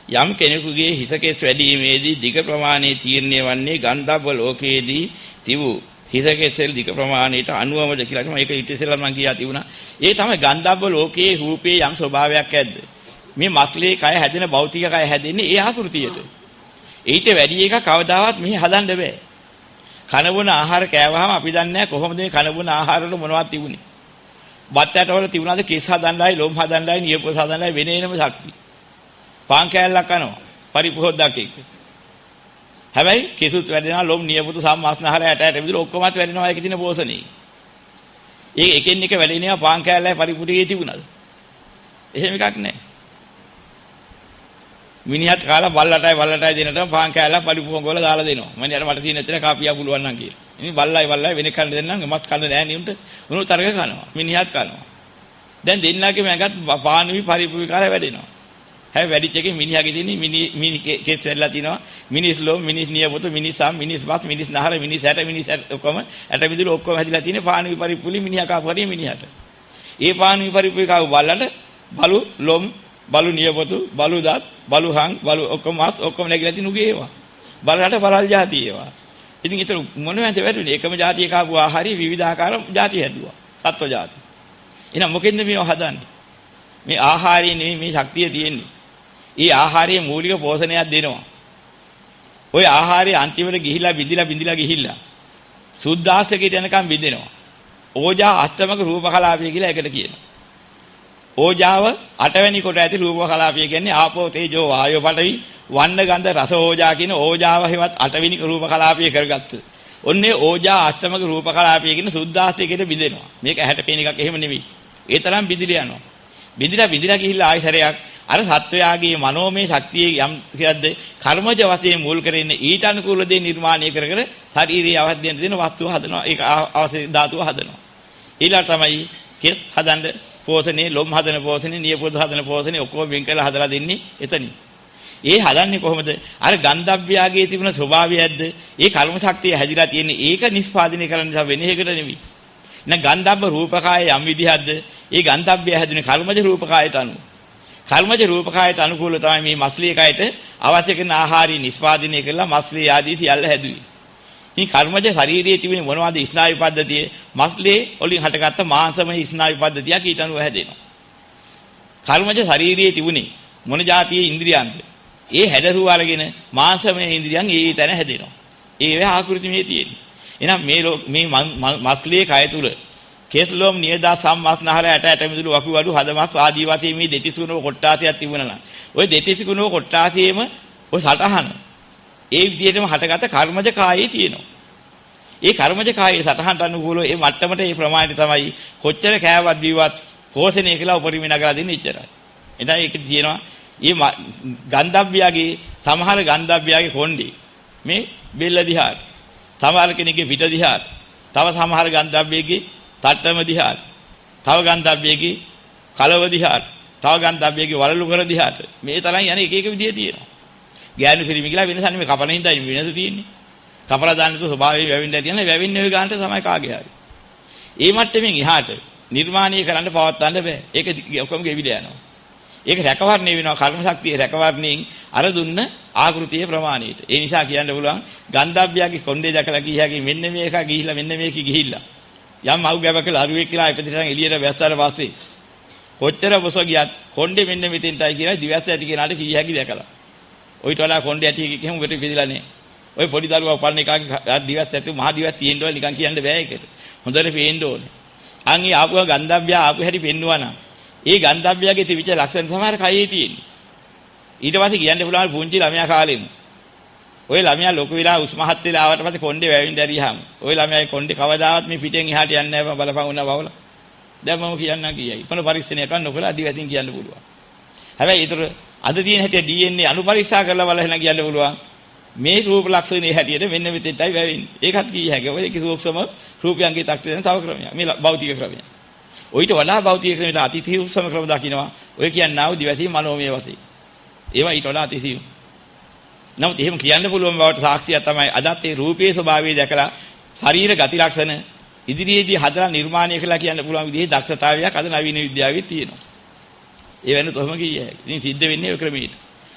යම් කෙනෙකුගේ හිසකෙස් වැඩිීමේදී දිග ප්‍රමාණය තීරණය වන්නේ ගන්ධබ්බ ලෝකයේදී තිබූ හිසකෙස් දිග ප්‍රමාණයට අනුවමද කියලා මම ඒක ඊට ඉස්සෙල්ලා මම කියා තිබුණා. ඒ තමයි ගන්ධබ්බ ලෝකයේ රූපේ යම් ස්වභාවයක් ඇද්ද? මේ මස්ලේ කය හැදෙන භෞතික කය හැදෙන්නේ ඒ ආකෘතියට. ඊට වැඩි එකක් කවදාවත් මෙහි හදන්න බෑ. කන බොන ආහාර කෑවහම අපි දන්නේ නැහැ කොහොමද මේ කන බොන ආහාර වල මොනවද තිබුණේ. බත් ඇටවල තිබුණාද කෙස් හදන්නයි, ලොම් හදන්නයි, නියපොතු හදන්නයි වෙන වෙනම ශක්තිය. පාන් කෑල්ලක් කනවා පරිපෝද්දක් එක්ක. හැබැයි කෙසුත් වැඩෙනවා, ලොම්, නියපොතු, සම්මාස්නහර, ඇට ඇට විදිහට ඔක්කොමත් වැඩෙනවා ඒකේ තියෙන පෝෂණේ. ඒ එකින් එක වැඩෙනවා පාන් කෑල්ලයි පරිපුටියේ තිබුණාද? එහෙම එකක් නැහැ. මිනිහත් කාලා බල්ලටයි බල්ලටයි දෙනටම පාන් කෑල්ලක් පරිප්පු පොඟවල දාලා දෙනවා. මනියට මට තියෙන එතන කාපියා පුළුවන් නම් කියලා. ඉතින් බල්ලයි බල්ලයි වෙන කන්න දෙන්නම් මස් කන්න නෑ නේ උන්ට. උණු තරක කනවා. මිනිහත් කනවා. දැන් දෙන්නාගේ මඟත් පානුයි පරිප්පුයි කාලා වැඩෙනවා. හැබැයි වැඩිච එකේ මිනිහාගේ තියෙන මිනි මිනි කෙස් වෙලා තිනවා. මිනිස් ලොම්, මිනිස් නියපොතු, මිනිස් සම්, මිනිස් මස්, මිනිස් නහර, මිනිස් ඇට, මිනිස් ඇට ඔක්කොම ඇට මිදුළු ඔක්කොම හැදිලා තියෙන පානුයි පරිප්පුලි මිනිහා කාපු හරිය මිනිහට. ඒ පානුයි පරිප්පුයි කාපු බල්ලට බලු ලොම්, බලු නියපොතු, බලු දත්, බලු හං, බලු ඔක්කොම මස් ඔක්කොම නැගිලා තියෙන උගේ ඒවා. බලලට බලල් જાති ඒවා. ඉතින් ඒතර මොනවද වැටුනේ? එකම જાතිය කාපු ආහාරي විවිධාකාර જાති හැදුවා. සත්ව જાති. එහෙනම් මොකෙන්ද මේව හදන්නේ? මේ ආහාරය නෙමෙයි මේ ශක්තිය තියෙන්නේ. ඒ ආහාරයේ මූලික පෝෂණයක් දෙනවා. ඔය ආහාරය අන්තිමට ගිහිලා බිඳිලා බිඳිලා ගිහිල්ලා සුද්ධාස්තකයට යනකම් බිඳෙනවා. ඕජා අෂ්ටමක රූප කලාපය කියලා එකට කියනවා. ඕජාව අටවැනි කොට ඇති රූප කලාපය කියන්නේ ආපෝ තේජෝ වායෝ පඨවි වන්න ගන්ධ රස ඕජා කියන ඕජාව හෙවත් අටවෙනි රූප කලාපය කරගත්ත. ඔන්නේ ඕජා අෂ්ටමක රූප කලාපය කියන සුද්ධාස්තකයට බිඳෙනවා. මේක ඇහැට පේන එකක් එහෙම නෙවෙයි. ඒ තරම් බිඳිලා යනවා. බිඳිලා බිඳිලා ගිහිල්ලා ආයි සැරයක් අර සත්වයාගේ මනෝමය ශක්තියේ යම් කියද්ද කර්මජ වශයෙන් මුල් කරගෙන ඊට අනුකූල දේ නිර්මාණය කර කර ශරීරයේ අවශ්‍ය දෙන වස්තුව හදනවා. ඒක අවශ්‍ය ධාතුව හදනවා. ඊළඟට තමයි කෙස් හදන්න පෝෂණේ, ලොම් හදන පෝෂණේ, නියපොතු හදන පෝෂණේ ඔක්කොම වෙන් කරලා හදලා දෙන්නේ එතනින්. ඒ හදන්නේ කොහොමද? අර ගන්ධබ්බයාගේ තිබුණ ස්වභාවයක්ද ඒ කර්ම ශක්තිය හැදිලා තියෙන්නේ ඒක නිෂ්පාදනය කරන්න නිසා වෙන එකකට නෙවෙයි. නැ ගන්ධබ්බ රූපකාය යම් විදිහක්ද ඒ ගන්ධබ්බය හැදුනේ කර්මජ රූපකායට අනුව. කර්මජ රූපකායට අනුකූලව තමයි මේ මස්ලී කයට අවශ්‍ය කරන ආහාරي නිෂ්පාදනය කරලා මස්ලී ආදී සියල්ල හැදුවේ. ඉතින් කර්මජ ශරීරයේ තිබෙන මොනවද ස්නායු පද්ධතිය මස්ලේ වලින් හටගත්ත මාංශමය ස්නායු පද්ධතියක් ඊට අනුව හැදෙනවා. කර්මජ ශරීරයේ තිබුණේ මොන જાතියේ ඉන්ද්‍රියන්ද? ඒ හැඩරුව අරගෙන මාංශමය ඉන්ද්‍රියන් ඒ තැන හැදෙනවා. ඒවේ ආකෘති මේ තියෙන්නේ. එහෙනම් මේ මේ මස්ලේ කය තුල කෙස්ලොම් නියදා සම්මස්නහර ඇට ඇට මිදුළු වකු වඩු හදමස් ආදී වශයෙන් මේ දෙතිස් ගුණ කොට්ටාසයක් තිබුණා නම් ඔය දෙතිස් ගුණ කොට්ටාසයේම ඔය සටහන ඒ විදිහටම හටගත කර්මජ කායේ තියෙනවා. ඒ කර්මජ කායේ සටහනට අනුකූලව ඒ මට්ටමට ඒ ප්‍රමාණයට තමයි කොච්චර කෑවත් බීවත් පෝෂණය කියලා උපරිම නගලා දෙන්නේ එච්චරයි. එදා ඒකේ තියෙනවා මේ ගන්ධබ්බයාගේ සමහර ගන්ධබ්බයාගේ කොණ්ඩේ මේ බෙල්ල දිහාට, සමහර කෙනෙක්ගේ පිට දිහාට, තව සමහර ගන්ධබ්බයගේ තට්ටම දිහාට, තව ගන්ධබ්බයගේ කලව දිහාට, තව ගන්ධබ්බයගේ වලලු කර දිහාට මේ තරම් යන එක එක විදිය තියෙනවා. ගෑනු පිරිමි කියලා වෙනස නෙමෙයි කපන හින්දා වෙනස තියෙන්නේ. කපලා දාන්න තු ස්වභාවයෙන් වැවෙන්න ඇති යන වැවෙන්නේ ඔය ගානට තමයි කාගේ හරි. ඒ මට්ටමින් එහාට නිර්මාණය කරන්න පවත්වන්න බෑ. ඒක ඔක්කොම ගෙවිලා යනවා. ඒක රැකවරණය වෙනවා කර්ම ශක්තිය රැකවරණයෙන් අර දුන්න ආකෘතියේ ප්‍රමාණයට. ඒ නිසා කියන්න පුළුවන් ගන්ධබ්බයාගේ කොණ්ඩේ දැකලා කිය හැකි මෙන්න මේක ගිහිල්ලා මෙන්න මේක ගිහිල්ලා යම් මව් ගැබක ලරුවෙක් කියලා ඉපදිලා එළියට වැස්සාට පස්සේ කොච්චර බොස ගියත් කොණ්ඩේ මෙන්න මෙතෙන්ටයි කියලා දිවැස්ස ඇති කෙනාට කිය හැකි දැකලා. ඔయిత වඩා කොණ්ඩේ ඇති එකෙක් එහෙම උඹට ඉපදිලා නෑ. ඔය පොඩි දරුවා උපන්න එකාගේ දිවැස්ස ඇති මහා දිවැස් තියෙන්න ඕනේ නිකන් කියන්න බෑ ඒකට. හොඳට පේන්න ඕනේ. අන් ඒ ආපුව ගන්ධබ්බයා ආපු හැටි පෙන්නුවා නම් ඒ ගන්ධබ්බයාගේ තිබිච්ච ලක්ෂණ සමහර කයේ තියෙන්නේ. ඊට පස්සේ කියන්න පුළුවන් පුංචි ළමයා කාලෙම. ඔය ළමයා ලොකු වෙලා උස් මහත් වෙලා ආවට පස්සේ කොණ්ඩේ වැවෙන්න ඇරියාම ඔය ළමයාගේ කොණ්ඩේ කවදාවත් මේ පිටෙන් එහාට යන්නේ නැහැ බං බලපන් උනා වවලා. දැන් මම කියන්නම් කියයි. මොන පරීක්ෂණයක්වත් නොකර අදිවැසින් කියන්න පුළුවන්. හැබැයි ඒතර අද තියෙන හැටි DNA අනුපරීක්ෂා කරලා බලලා කියන්න පුළුවන්. මේ රූප ලක්ෂණේ හැටියට මෙන්න මෙතෙන්ටයි වැවෙන්නේ. ඒකත් කිය හැකියි. ඔය ඒක සූක්ෂම රූපයන්ගේ තක්ති දෙන තව ක්‍රමයක්. මේ භෞතික ක්‍රමයක්. ඔయిత වඩා භෞතික ක්‍රමයට අතිසූක්ෂම ක්‍රම දකින්නවා. ඔය කියන්නා වූ දිවැසී මනෝමය වශයෙන්. ඒවා ඊට වඩා අතිසියුම්. නමුත් එහෙම කියන්න පුළුවන් බවට සාක්ෂියක් තමයි අදත් ඒ රූපයේ ස්වභාවය දැකලා ශරීර ගති ලක්ෂණ ඉදිරියේදී හදලා නිර්මාණය කළා කියන්න පුළුවන් විදිහේ දක්ෂතාවයක් අද නවීන විද්‍යාවේ තියෙනවා. ඒ වෙනුත් ඔහොම කිය හැකියි. ඉතින් සිද්ධ වෙන්නේ ඔය ක්‍රමයට.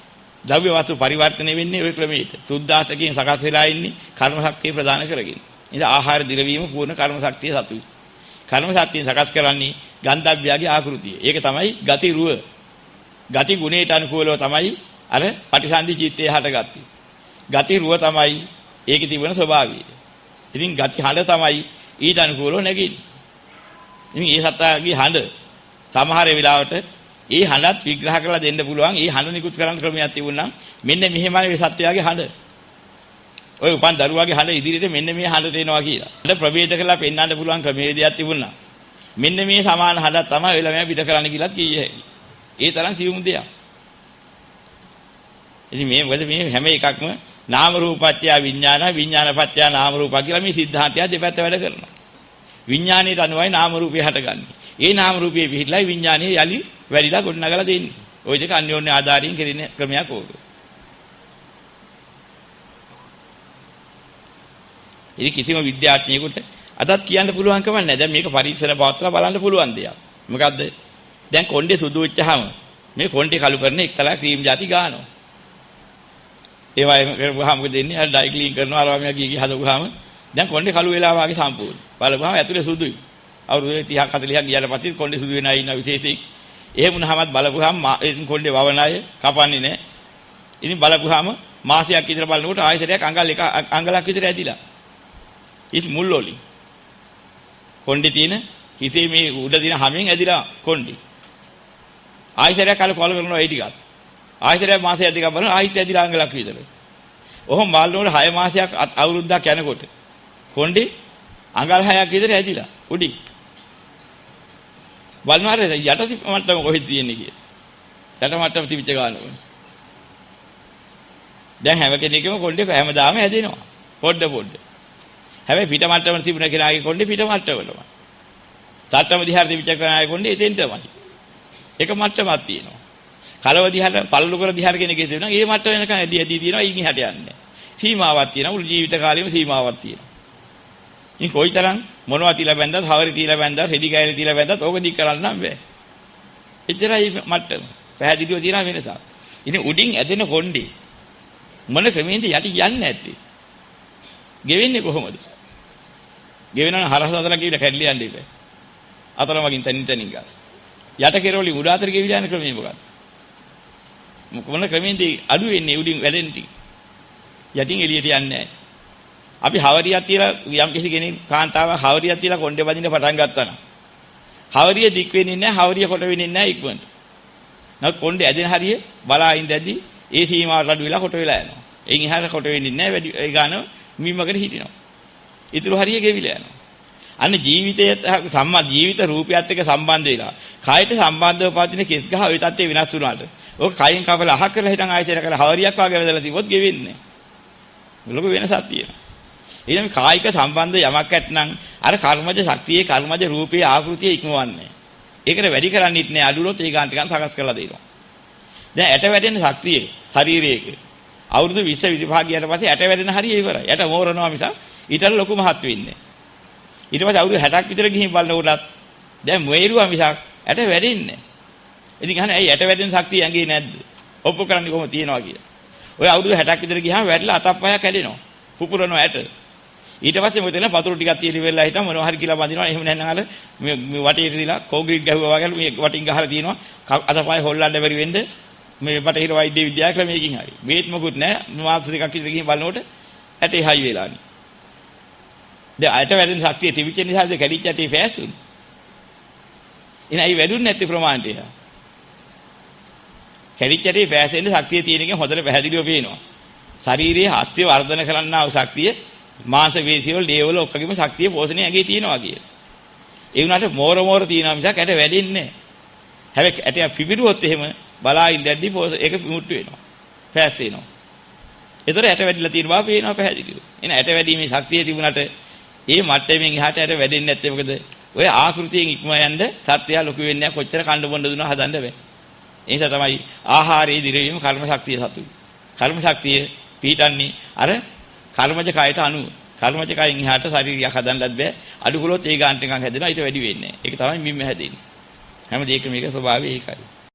ද්‍රව්‍ය වස්තු පරිවර්තනය වෙන්නේ ඔය ක්‍රමයට. සුද්ධාස්තකයෙන් සකස් වෙලා ඉන්නේ කර්ම ශක්තිය ප්‍රදාන කරගෙන. ඉතින් ආහාර දිරවීම පූර්ණ කර්ම ශක්තිය සතුයි. කර්ම ශක්තියෙන් සකස් කරන්නේ ගන්ධබ්බයාගේ ආකෘතිය. ඒක තමයි ගති රුව. ගති ගුණයට අනුකූලව තමයි අර පටිසන්ධි චිත්තය හටගත්තේ. ගති රුව තමයි ඒකේ තිබෙන ස්වභාවය. ඉතින් ගති හඬ තමයි ඊට අනුකූලව නැගින්නේ. ඉතින් ඒ සත්‍යාගේ හඬ සමහර වෙලාවට ඒ හඬත් විග්‍රහ කරලා දෙන්න පුළුවන්. ඒ හඬ නිකුත් කරන්න ක්‍රමයක් තිබුණා නම් මෙන්න මෙහෙමයි මේ සත්‍යයේ හඬ. ඔය උපන් දරුවාගේ හඬ ඉදිරියට මෙන්න මේ හඬට එනවා කියලා. හඬ ප්‍රභේද කරලා පෙන්වන්න පුළුවන් ක්‍රමවේදයක් තිබුණා. මෙන්න මේ සමාන හඬක් තමයි ඔය ළමයා පිට කරන්න කියලාත් කිය හැකි. ඒ තරම් සියුම් දෙයක්. ඉතින් මේ මොකද මේ හැම එකක්ම නාම රූපත්‍ය විඥාන විඥානපත්‍ය නාම රූප කියලා මේ සිද්ධාන්තය දෙපැත්ත වැඩ කරනවා. විඥාණයට අනුවයි නාම රූපය හටගන්නේ. ඒ නාම රූපයේ පිහිටලයි විඥානය යලි වැඩිලා ගොඩනගලා දෙන්නේ. ඔය දෙක අන්‍යෝන්‍ය ආධාරයෙන් කෙරෙන ක්‍රමයක් ඕක. ඉතින් කිසිම විද්‍යාඥයෙකුට අදත් කියන්න පුළුවන් කමක් නැහැ. දැන් මේක පරීක්ෂණ පවත්වලා බලන්න පුළුවන් දෙයක්. මොකද්ද? දැන් කොණ්ඩේ සුදු වෙච්චාම මේ කොණ්ඩේ කළු කරන එක්තරා ක්‍රීම් ජාති ගානවා. ඒවා එහෙම කරපුවාම මොකද වෙන්නේ? අර ඩයි ක්ලීන් කරනවා අරවා මෙයා ගිය ගිය හදපුවාම දැන් කොණ්ඩේ කළු වෙලා වාගේ සම්පූර්ණ. බලපුවාම ඇතුලේ සුදුයි. අවුරුදු 30ක් 40ක් ගියාට පස්සේ කොණ්ඩේ සුදු වෙන අය ඉන්නවා විශේෂයෙන්. එහෙම වුණාමත් බලපුවාම ඉතින් කොණ්ඩේ වවන අය කපන්නේ නැහැ. ඉතින් බලපුවාම මාසයක් විතර බලනකොට ආයෙසරයක් අඟල් එක අඟලක් විතර ඇදිලා. ඉතින් මුල් වලින් කොණ්ඩේ තියෙන හිතේ මේ උඩ තියෙන හැමෙන් ඇදිලා කොණ්ඩේ. ආයෙසරයක් අර කොල කරනවා ඒ ටිකත්. ආයෙසරයක් මාසයක් දෙකක් බලන ආයෙත් ඇදිලා අඟලක් විතර. ඔහොම බලනකොට 6 මාසයක් අවුරුද්දක් යනකොට කොණ්ඩේ අඟල් 6ක් විතර ඇදිලා උඩින්. බලනවා අර යට මට්ටම කොහෙද තියෙන්නේ කියලා. යට මට්ටම තිබිච්ච ගාන ඕනේ. දැන් හැම කෙනෙක්ගේම කොණ්ඩේ හැමදාම හැදෙනවා. පොඩ පොඩ. හැබැයි පිට මට්ටම තිබුණ කෙනාගේ කොණ්ඩේ පිට මට්ටමටම. තට්ටම දිහාට තිබිච්ච කෙනාගේ කොණ්ඩේ එතෙන්ටමයි. එක මට්ටමක් තියෙනවා. කලව දිහාට පළලු කර දිහාට කෙනෙක්ගේ තිබුණා ඒ මට්ටම වෙනකන් ඇදි ඇදි තියෙනවා ඊන් එහාට යන්නේ. සීමාවක් තියෙනවා. මුළු ජීවිත කාලෙම සීමාවක් තියෙනවා. ඉතින් කොයිතරම් මොනවා තියලා බැන්දත්, හවරි තියලා බැන්දත්, රෙදි කෑලි තියලා බැන්දත් ඕක දික් කරන්න නම් බෑ. එච්චරයි මට්ටම. පැහැදිලිව තියෙන වෙනසක්. ඉතින් උඩින් ඇදෙන කොණ්ඩේ මොන ක්‍රමෙන්ද යටි යන්නේ නැත්තේ? ගෙවෙන්නේ කොහොමද? ගෙවෙනවා නම් හරහස අතර ගිහිල්ලා කැඩිලා යන්න ඉබේ. අතරමගින් තනින් තනින් ගන්න. යට කෙරවලින් උඩ අතර ගෙවිලා යන ක්‍රමය මොකද්ද? මොන ක්‍රමෙන්ද අඩු වෙන්නේ උඩින් වැඩෙන ටික? යටින් එළියට යන්නේ නැහැ. අපි හවරියක් තියලා යම් කිසි කෙනෙක් කාන්තාවක් හවරියක් තියලා කොණ්ඩේ බඳින්න පටන් ගත්තා නම් හවරිය දික් වෙන්නේ නැහැ, හවරිය කොට වෙන්නේ නැහැ ඉක්මනට. නමුත් කොණ්ඩේ ඇදෙන හරිය බලා ඉඳද්දි ඒ සීමාවට අඩු වෙලා කොට වෙලා යනවා. එයින් එහාට කොට වෙන්නේ නැහැ, වැඩි ඒ ගාන මීමකට හිටිනවා. ඊටු හරිය ගෙවිලා යනවා. අන්න ජීවිතයත් සම්මා ජීවිත රූපයත් එක්ක සම්බන්ධ වෙලා කායට සම්බන්ධව පවතින කෙස් ගහ ඔය තත්ත්වය වෙනස් වුණාට ඔක කයින් කපලා අහක් කරලා හිටන් ආයෙත් කරලා හවරියක් වගේ වැදලා තිබ්බොත් ගෙවෙන්නේ නැහැ. ලොකු වෙනසක් තියෙනවා. ඊළඟ කායික සම්බන්ධ යමක් ඇත්නම් අර කර්මජ ශක්තියේ කර්මජ රූපයේ ආකෘතිය ඉක්මවන්නේ. ඒකට වැඩි කරන්නෙත් නෑ, අඩු වුණොත් ඒ ගාන ටිකක් සකස් කරලා දෙනවා. දැන් ඇට වැඩෙන ශක්තිය ශරීරයක අවුරුදු 20 25 ගියාට පස්සේ ඇට වැඩෙන හරිය ඉවරයි. ඇට මෝරනවා මිසක් ඊට ලොකු මහත් වෙන්නේ නෑ. ඊට පස්සේ අවුරුදු 60ක් විතර ගිහින් බලනකොටත් දැන් මේරුවා මිසක් ඇට වැඩෙන්නේ නෑ. ඉතින් අහන්නේ ඇයි ඇට වැඩෙන ශක්තිය ඇඟේ නැද්ද? ඔප්පු කරන්නේ කොහොම තියනවා කියලා. ඔය අවුරුදු 60ක් විතර ගියාම වැටලා අතක් පහක් හැදෙනවා. පුපුරනවා ඇට. ඊට පස්සේ මොකද වෙන්නේ? වතුර ටිකක් තියලි වෙලා හිටන් මොනවා හරි කියලා බඳිනවා. එහෙම නැත්නම් අර මේ වටේට දීලා කොන්ක්‍රීට් ගැහුවා වගේ මේ වටින් ගහලා තියෙනවා. අත පය හොල්ලන්න බැරි වෙන්න මේ බටහිර වෛද්‍ය විද්‍යා ක්‍රමයකින් හරි. බේත් මොකුත් නැහැ. මාස දෙකක් විතර ගිහින් බලනකොට ඇටේ හයි වෙලානේ. දැන් ඇට වැඩෙන ශක්තිය තිබිච්ච නිසාද කැඩිච්ච ඇටේ පෑසුනේ. එන අය වැඩුන්නේ නැති ප්‍රමාණයට එහා. කැඩිච්ච ඇටේ පෑසෙන්න ශක්තිය තියෙන එකෙන් හොඳට පැහැදිලිව පේනවා. ශරීරයේ හස්තිය වර්ධන කරන්නා වූ ශක්තිය මාංශ පේශි වල ලේ වල ඔක්කොගේම ශක්තිය පෝෂණය ඇඟේ තියෙනවා කියලා. ඒ වුණාට මෝර මෝර තියෙනවා මිසක් ඇට වැඩෙන්නේ නැහැ. හැබැයි ඇටයක් පිපිරුවොත් එහෙම බලා ඉඳද්දි ඒක මුට්ටු වෙනවා. පෑසෙනවා. ඒතර ඇට වැඩිලා තියෙන බව පේනවා පැහැදිලිව. එන ඇට වැඩීමේ ශක්තිය තිබුණාට ඒ මට්ටමින් එහාට ඇට වැඩෙන්නේ නැත්තේ මොකද? ඔය ආකෘතියෙන් ඉක්ම යන්න සත්‍යය ලොකු වෙන්නේ නැහැ. කොච්චර කණ්ඩ බොණ්ඩ දුන්නා හදන්න බෑ. ඒ නිසා තමයි ආහාරයේ දිරවීම කර්ම ශක්තිය සතුයි. කර්ම ශක්තිය පිහිටන්නේ අර කර්මජ කයට අනුව. කර්මජ කයෙන් එහාට ශරීරයක් හදන්නත් බෑ. අඩු කළොත් ඒ ගානට නිකන් හැදෙනවා. ඊට වැඩි වෙන්නේ නැහැ. ඒක තමයි මිම්ම හැදෙන්නේ. හැම දෙයකම මේක ස්වභාවය ඒකයි.